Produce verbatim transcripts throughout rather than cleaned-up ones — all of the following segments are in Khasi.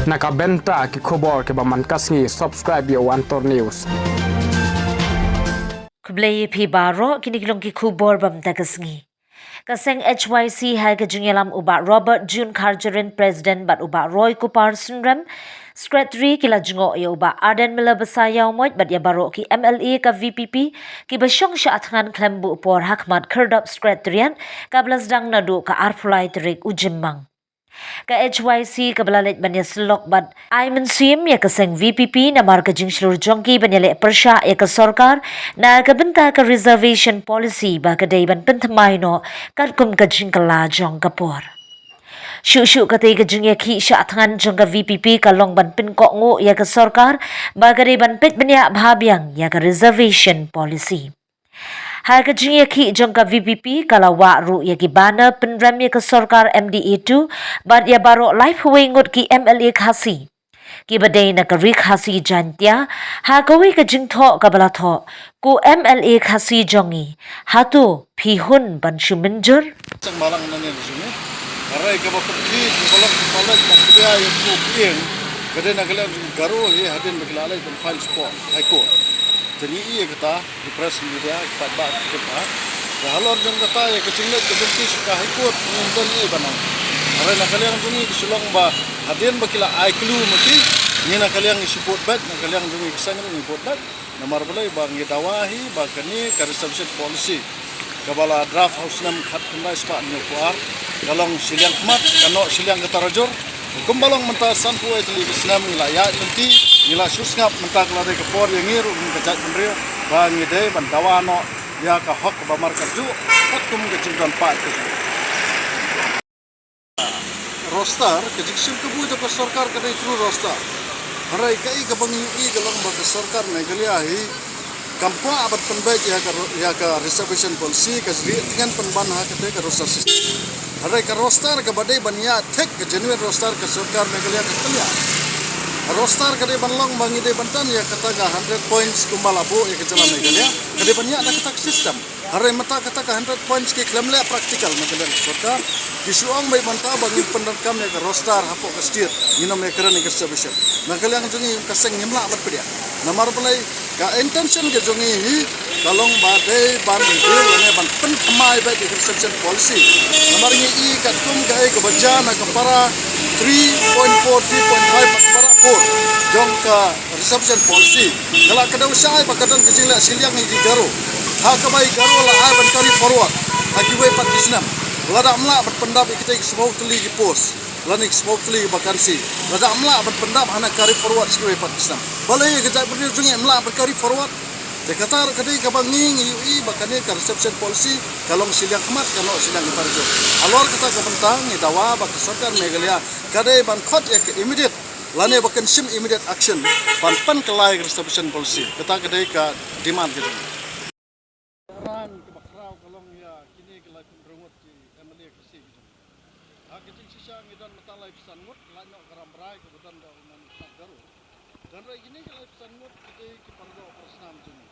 Na ka bynta ki khubor kiba man ka sngi, subscribe ïa u Antor News. Khublei ïa phi baroh, kine ki long ki khubor ba mynta ka sngi. Ka seng H Y C ha ka jingïalam u Bah Robert June Kharjahrin, President, bad u Bah Roy Kupar Synrem, Secretary, ki la jngoh ïa u Bah Ardent Miller Basaiawmoit bad ïa baroh ki M L A ka V P P kiba shong shah thngan khlem buh por ha khmat khyrdop Secretariat, kaba la sdang naduh ka arphew lai tarik u Jymmang. Ka H Y C kaba la leit ban ïasyllok bad ai mynsiem ïa ka seng V P P namar ka jingshlur jong ki ban ïaleh pyrshah ïa ka sorkar na ka bynta ka reservation policy ba ka dei ban pynthymmai noh katkum ka jingkylla jong ka por. Shuh shuh katei, ka jingïakhih shah thngan jong ka V P P ka long ban pynkohnguh ïa ka sorkar ba ka dei ban peit bniah bha biang ïa ka reservation policy. Ha ka jingïakhih jong ka V P P ka la wah ruh ïa ki banner pynrem ïa ka sorkar M D A two bad ïa baroh laiphew wei ngut ki M L A Khasi kiba dei na ka Ri Khasi Jaiñtia, ha kawei ka jingthoh kaba la thoh, ko M L A Khasi jong ngi, hato phi hun ban shu mynjur? Chang malang na ne jong ngi. Hynrei kaba pynkhih, kaba long, kaba leit, kaba pynkhih ïa ko pynïeng, ka dei na ka liang jong Garo hi, hadien ba ki la leit ban file shapoh High Court. Te ngi ïohi ïa kata, ki press media, ki paidbah ki tip ha. Te halor jong kata ïa ka jingleit ka jong ki sha ka High Court, ngim don ei ban ong. Hynrei na ka liang jong ngi ka shu long ba hadien ba ki la ai clue ma ki, ngi na ka liang ngi shu vote beit, na ka liang jong ngi ka seng ruh ngi vote beit. Namar balei? Ba ngi dawa hi ba kane ka reservation policy kaba la draft ha u snem khat khyndai spah hynñiewphew ar, ka long shiliang khmat, ka noh shiliang ka tarajur. Kumba long mynta sanphew wei tylli ki snem ngi la ïaid lynti, ngi la shu sngap mynta ka la dei ka por ïa ngi ruh kum ka jaitbynriew ba ngi dei ban dawa noh ïa ka hok kaba markatjuh katkum ka jingdon paid ka jong ngi. Roster, ka jingshim kabu jong ka sorkar ka dei through roster. Hynrei kaei kaba ngi ïohi ka long ba ka sorkar Meghalaya hi kam kwah ban pynbeit ïa ka ro-, ïa ka reservation policy, ka jingrieh tngen pynban ha katei ka roster system. Hynrei ka roster kaba dei ban ïaid thik, ka genuine roster, ka sorkar Meghalaya ka kynriah. Ka roster ka dei ban long ba ngi dei ban tan ïa kata ka hundred points kumba la buh ïa ka jylla Meghalaya. Ka dei ban ïaid da kata ka system. Hynrei mynta kata ka hundred points ki khlem leh practical na ka liang ka sorkar. Ki shu ong beit mynta ba ngin pyndonkam ïa ka roster hapoh ka state, ngin ym ïakren ïa ka reservation. Na ka liang jong ngi ka seng ngim lah ban pdiang. Namar balei? Ka intention ka jong ngi hi ka long ba dei ban repeal lane ban pynthymmai beit ïa ka reservation policy. Namar ngi i katkum kaei kaba jia na ka para three point four, three point five bad para four jong ka reservation policy. Ka la kdew shai ba ka don ka jingleh shiliang ïa ki Garo. Ha kaba i Garo la ai ban carry forward ha kiwei pat ki snem. Lada ym lah ban pyndap ïa kitei ki sawphew tylli ki post lane ki sawphew tylli ki vacancy, lada ym lah ban pyndap hana carry forward sha kiwei pat ki snem, balei ïa ka jaitbynriew jong ngi ym lah ban carry forward? Te kata ruh ka dei kaba ngi ngi ïohi ba kane ka reservation policy ka long shiliang khmat, ka noh shiliang ka tarajur. Halor kata ka bynta ngi dawa ba ka sorkar Meghalaya ka dei ban khot ïa ka immediate lane ba kan shim immediate action ban pynkylla ïa ka reservation policy. Kata ka dei ka demand ka jong ngi. Ka ran kaba khraw ka long ïa kine ki laiphew hynriew ngut ki M L A Khasi ki jong ngi. Ha ka jingshisha ngi don mynta laiphew san ngut, lait noh ka Rambrai kaba don da u Nongthymmai Garo. Hynrei kine ki laiphew san ngut ki dei ki para doh para snam jong ngi.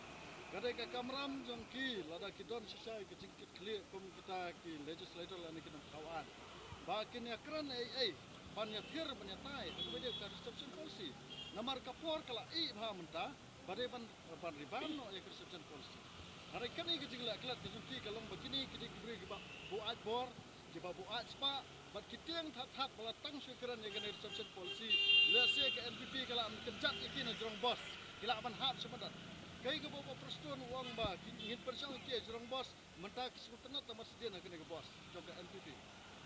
Ka dei ka kamram jong ki lada ki don shisha ïa ka jingkitkhlieh kum kita ki legislator lane ki nongthaw aiñ ba kin ïakren ei ei ban ïathir ban ïatai ha kaba ïadei ka reservation policy. Namar ka por ka la ih bha mynta ba dei ban, ban revive noh ïa ka reservation policy. Hynrei kane ka jingleh klet ka jong ki ka long ba kine ki dei ki briew kiba buaid bor, kiba buaid spah, bad ki tieng that that ba la tang shu kren ïa kane reservation policy. Lehse ka N P P ka la kynjat ïa ki na jrong bos, ki lah ban hap sha madan. Kaei kaba u Bah Prestone u ong ba ki, ngin pynshong ïa ki ha jrong bos, mynta ki sngewtynnat tang ba sdien ha kane ka bos jong ka N P P.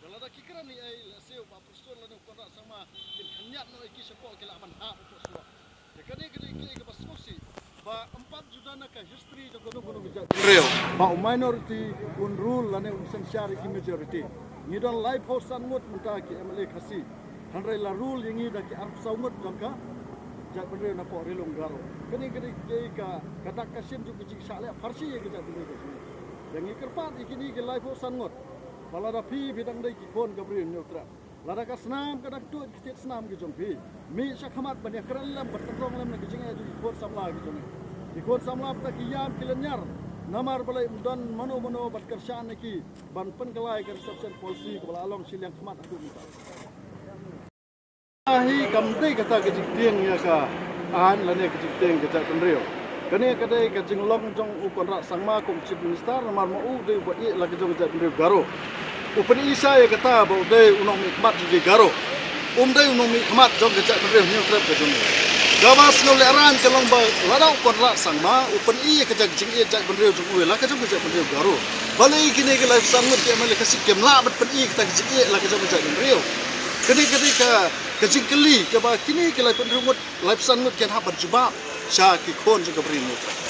Ba lada ki kren ei ei, lehse u Bah Prestone lane u Conrad Sangma kin khynñiat noh ïa ki shapoh, ki lah ban hap hapoh surok. Te kane ka dei kaei kaba sngewsih ba ym pat juda na ka history jong kano kano ka jaitbynriew ba u minority un rule lane un synshar ïa ki majority. Ngi don laiphew san ngut mynta ki M L A Khasi. Hynrei la rule ïa ngi da ki arphew saw ngut jong ka jaitbynriew napoh Ri Lum Garo. Kane ka dei kaei ka, ka dak ka shin jong ka jingshah leh pharshi ïa ka jaitbynriew ka jong ngi. Ïa ngi kyrpad ïa kine ki laiphew san ngut ba lada phi, phi dang dei ki khun ka Bri u Hynñiewtrep, lada ka snam ka dang tuid ka thied snam ka jong phi, mih sha khmat ban ïakren lem, ban pynrung lem na ka jingeh jong ki khun samla ka jong ngi. Ki khun samla mynta ki ïam ki lynñiar. Namar balei? Ym don mano mano ban kyrshan ïa ki ban pynkylla ïa ka reservation policy kaba la long shiliang khmat haduh mynta. Hi kam dei kata ka jingtieng ïa ka aiñ lane ka jingtieng ka jaitbynriew. Kane ka dei ka jinglong jong u Conrad Sangma kum u Chief Minister, namar ma u dei uba ïeh la ka jong ka jaitbynriew Garo. U pyni shai ïa kata ba u dei u nongmihkhmat jong ki Garo. Um dei u nongmihkhmat jong ka jaitbynriew Hynñiewtrep ka jong u. Kaba sngewlehraiñ ka long ba lada u Conrad Sangma u pyni ïa ka jingïeit jaitbynriew jong u ïa la ka jong ka jaitbynriew Garo, balei kine ki laiphew san ngut ki M L A ka sik kim lah ban pyni kata ka jingïeit la ka jong ka jaitbynriew? Kane ka dei ka, ka jingkylli kaba kine ki laiphew hynriew ngut, laiphew san ngut kin hap ban jubab sha ki khun jong ka Bri Hynñiewtrep.